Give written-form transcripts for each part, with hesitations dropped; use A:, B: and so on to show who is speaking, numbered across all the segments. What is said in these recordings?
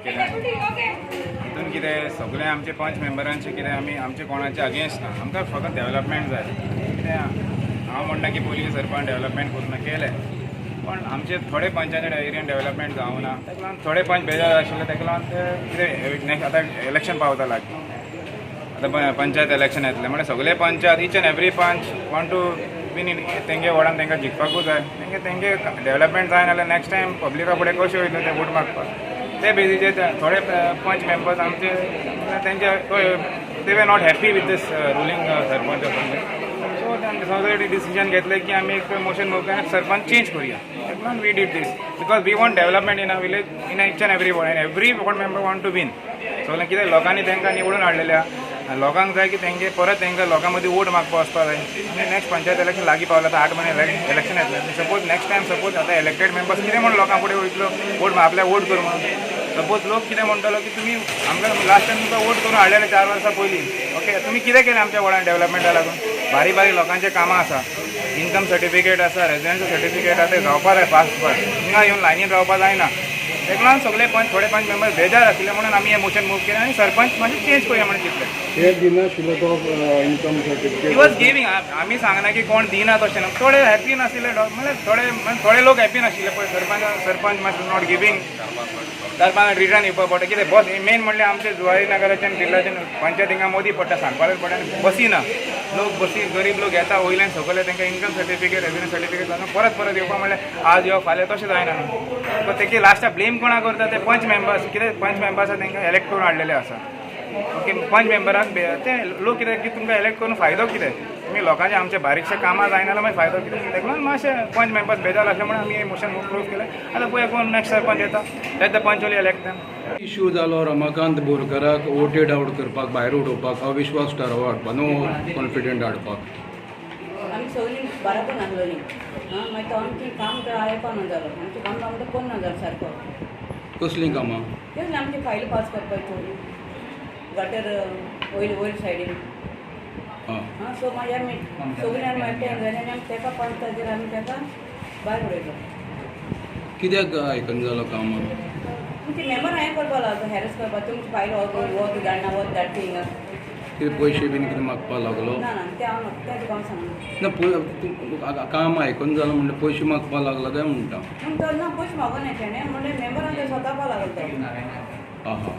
A: केलें. हितून कितें सगळें आमचे पंच मेंबरांचे कितें आमी आमचे कोणाचे अगेन्स्ट ना, आमकां फकत डेवलपमेंट जाय. कितें हांव म्हणटा की पयलीं सरपंच डेवलपमेंट करूं ना केलें, पण आमचे थोडे पंचायत एरियन डेवलपमेंट जावं ना, ताका लागून थोडे पंच बेजार आशिल्ले. ताका लागून ते कितें नेक्स्ट आतां इलेक्शन पावता लागीं, आतां पंचायत इलेक्शन येतलें म्हणल्यार सगळे पंचायत इच एंड एवरी पंच वॉन्ट टू बीन इन तेंगे वॉर्डान तांकां जिखपाकूच जाय. तेंगे तेंगे डेवलपमेंट जाय नाल्यार नेक्स्ट टायम पब्लिका फुडें कशें वयतले ते वोट मागपाक. ते बेजीचेर थोडे पंच मेंबर्स आमचे तेंचे they were not happy with this ruling sarpanch or something. So आमचे सोसायटी डिसिजन घेतलें की आमी एक मोशन मूव करून सरपंच चेंज करूया. ताका लागून we did this because we want development in a village, in each and every ward, and every ward member want to win. सगळें कितें लोकांनी तांकां निवडून हाडलेलें आहा, लोकांक जाय की तेंगे परत तांकां लोकां मदीं वोट मागपा वचपा जाय. आनी नेक्स्ट पंचायत इलेक्शन लागीं पावलां, आतां 8 म्हयने इलेक्शन येतलें. सपोज नेक्स्ट टायम सपोज आतां इलेक्टेड मेंबर्स कितें म्हूण लोकां फुडें वयतलो वोट आपल्याक वोट कर म्हणून? सपोज लोक कितें म्हणटलो की तुमी आमकां लास्ट टायम तुमकां वोट करून हाडलेले 4 वर्सां पयलीं, ओके, तुमी कितें केलें आमच्या वॉर्डान डेवलपमेंटा लागून? बारीक बारीक लोकांचें कामां आसा, इन्कम सर्टिफिकेट आसा, रेजिडेन्शियल सर्टिफिकेट आसा, ते जावपा जाय फास्ट फास्ट, हिंगा येवन लायनीन रावपा जायना. ताका लागून सगळे पंच, थोडे पंच मेंबर बेजार आशिल्ले म्हणून आमी हें मोशन मूव केलें आनी सरपंच मातशें चेंज करुया म्हणून चिंतलें.
B: हे दिनाशिल्लो तो income certificate?
A: He was giving. आमी सांगना की कोण दिना तशें ना. थोडे हॅपी नाशिल्ले, म्हणल्यार थोडे, म्हणजे थोडे लोक हॅपी नाशिल्ले. पळय सरपंच सरपंच मातशें not giving, 4-5 return येवपा पडटा. कितें बस मेन म्हणल्यार आमचे जुवारी नगराच्यान बिर्लाच्यान पंचायत हिंगा मोदी पडटा, सांगपाक पडटा आनी बसी ना. लोक बसी गरीब लोक येता वयल्यान सकयल, तांकां इन्कम सर्टिफिकेट, रेजिडन्स सर्टिफिकेट लागून परत परत येवपा म्हणल्यार आज येवप फाल्यां तशें जायना न्हू. तेके लास्टाक ब्लेम कोणा करता? ते पंच मेंबर्स. कितें पंच मेंबर्स आसा तांकां एलेक्ट करून हाडलेले आसा, ओके. पंच मेंबराक ते लोक कितें की तुमकां एलेक्ट करून फायदो कितें? तुमी लोकांचे आमचे बारीकशे कामां जायना जाल्यार मागीर फायदो कितें? ताका लागून मातशें पंच मेंबर्स बेजार आसले म्हणून आमी मोशन प्रूव केलें. आतां पळोवया कोण नेक्स्ट सरपंच येता. Let the panch only elect them.
B: Issue जालो रमाकांत बोरकराक वोटेड आउट करपाक, भायर उडोवपाक, अविश्वास ठराव हाडपाक, नो कॉन्फिडंट हाडपाक.
C: आमी सगळीं बाराबोर आसलोलीं. आं, मागीर तो आमचें काम तर आयकना जालो, आमचें काम आमकां कोन्ना जालो सारको.
B: कसलीं कामां?
C: तेच आमची फायल पास करपाच्यो, गटर वयर वयर सायडीन. आं, सो मागीर आमी सगळीं आमी एकठांय जालीं आनी आमी तेका पंचायतीर आमी तेका भायर उडयलो.
B: कित्याक आयकना जालो कामां?
C: तुमचे मेंबर हांवें करपा लागलो, हॅरस करपाक, तुमची फायल हो हो धाडना, हो धाडटी हिंगा.
B: कितें पयशे बीन कितें मागपाक लागलो?
C: ना ना, तें हांव तें तुका हांव सांगना.
B: ना, काम आयकना जालो म्हणटा, पयशे मागपाक लागला काय म्हणटा.
C: पूण तो ना, पयशे मागोना तेणें, म्हणल्यार मेंबरान ते स्वतापा लागलो तो.
B: आं हां,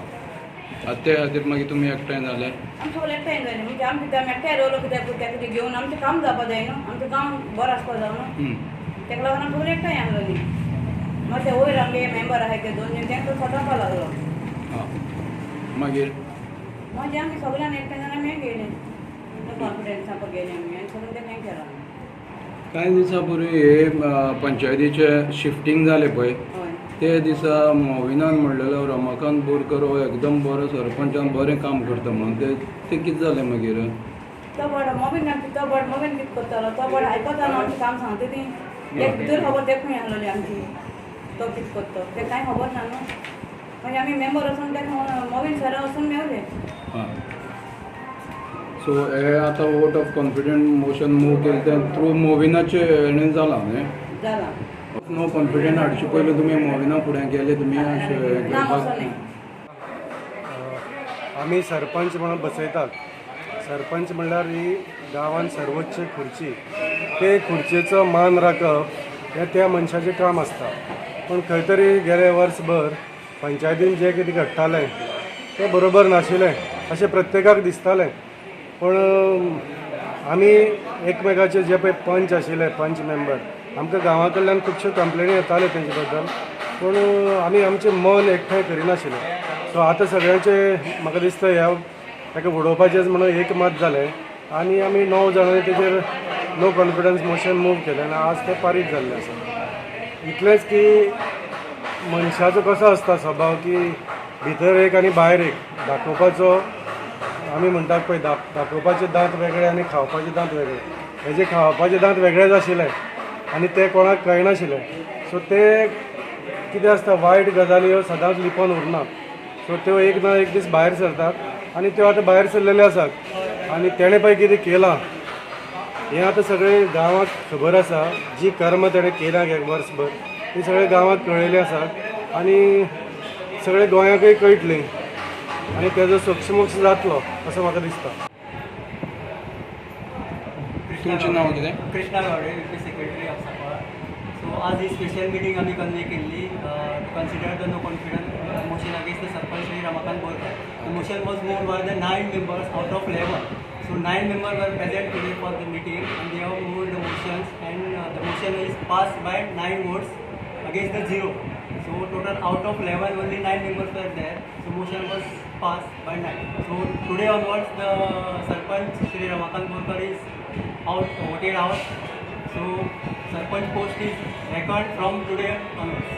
B: आतां ते खातीर मागीर तुमी एकठांय जाले?
C: आमी सगळे एकठांय जाले. म्हणजे आमी आमी एकठांय रावलो कित्याक? तेका घेवन आमचें काम जावपा जाय न्हू, आमचें गांव बरो आसपा जाय न्हू. तेका लागून आमी सगळे एकठांय आसलोलीं. मागीर ते वयर आमगे मेंबर आहाय ते दोन जाण, तांकां स्वतापा लागलो.
B: आं, मागीर?
C: मागीर आमी सगळ्यांनी एकठांय जावन आमी हें गेले, कॉन्फिडन्सा गेले आमी आनी सगळें तें हें केलां.
B: कांय दिसां पूर्वी हे पंचायतीचे शिफ्टींग जालें पळय, ते दिसा मोविनान म्हणलेलो रमाकांत बोरकर हो एकदम बरो सरपंच आनी बरें काम करता म्हणून. ते ते कितें जालें मागीर?
C: तो बड मोबीन, तो बड मोबीन कितें करतालो? तो बड आयकता न्हू आमचें काम सांगता ती. ते भितर खबर ते खंय आसलोली आमची, तो कितें करता तें कांय खबर ना न्हू. मागीर आमी मेंबर वचून तेका मोबीन सरा वचून मेवले.
B: आं, सो हे आतां vote of confident motion move केलें तें थ्रू मोविनाचे हेणें जालां न्ही?
C: जालां.
B: नो कॉन्फिडंट हाडचे पयलीं तुमी मोविना फुडें गेले तुमी अशें हें
C: ना.
B: करपाक?
C: वचोन न्ही.
D: आमी सरपंच म्हणून बसयतात. सरपंच म्हणल्यार ही गांवान सर्वोच्च खुर्ची. ते खुर्चेचो मान राखप हें त्या मनशाचें काम आसता. पूण खंय तरी गेले वर्सभर पंचायतीन जें कितें घडटालें तें बरोबर नाशिल्लें अशें प्रत्येकाक दिसतालें. पूण आमी एकमेकाचे जे पळय पंच आशिल्ले, पंच मेंबर, आमकां गांवा कडल्यान खुबश्यो कंप्लेनी येताल्यो तेंचे बद्दल, पूण आमी आमचें मन एकठांय करिनाशिल्ले. सो आतां सगळ्यांचे म्हाका दिसता ह्या ताका उडोवपाचेंच म्हणून एकमत जालें आनी आमी 9 जाणांनी तेजेर नो कॉन्फिडन्स मोशन मूव केलें आनी आज तें पारीत जाल्लें आसा. इतलेंच की मनशाचो कसो आसता स्वभाव की भितर एक आनी भायर एक दाखोवपाचो. आमी म्हणटात पळय, दाखोवपाचे दांत वेगळे आनी खावपाचे दांत वेगळे. हेजे खावपाचे दांत वेगळेच आशिल्ले आनी ते कोणाक कळनाशिल्ले. सो ते कितें आसता, वायट गजाली ह्यो सदांच लिपोन उरना. सो त्यो एक ना एक दीस भायर सरतात आनी त्यो आतां भायर सरलेल्यो आसात. आनी तेणें पळय कितें केलां हें आतां सगळें गांवाक खबर आसा. जी कर्म तेणें केलां एक वर्सभर ती सगळें गांवाक कळयलें आसा आनी सगळे गोंयाकय कळटलें आनी तेजो सोक्षमोक्ष जातलो असो म्हाका दिसता.
B: तुमचें नांव कितें?
E: Krishna Gawde, VP secretary of Sancoale. So आज ही स्पेशल मिटींग आमी कन्वे केल्ली to consider the no confidence motion against the sarpanch Shri Ramakant Borkar. The motion was moved by the nine members out of 11. So nine member were present today for the meeting and they have moved the motions and the motion is pass by nine votes against the zero. So total out of 11, only nine members were there. So motion was passed by nine. So today onwards, the Sarpanch Shri Ramakant Borkar is out, voted out. So Sarpanch post is vacant from today onwards.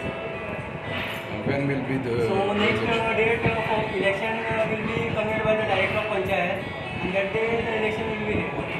B: When will be the
E: So next date for election will be convened by the director of Panchayat, and that day the election will be held.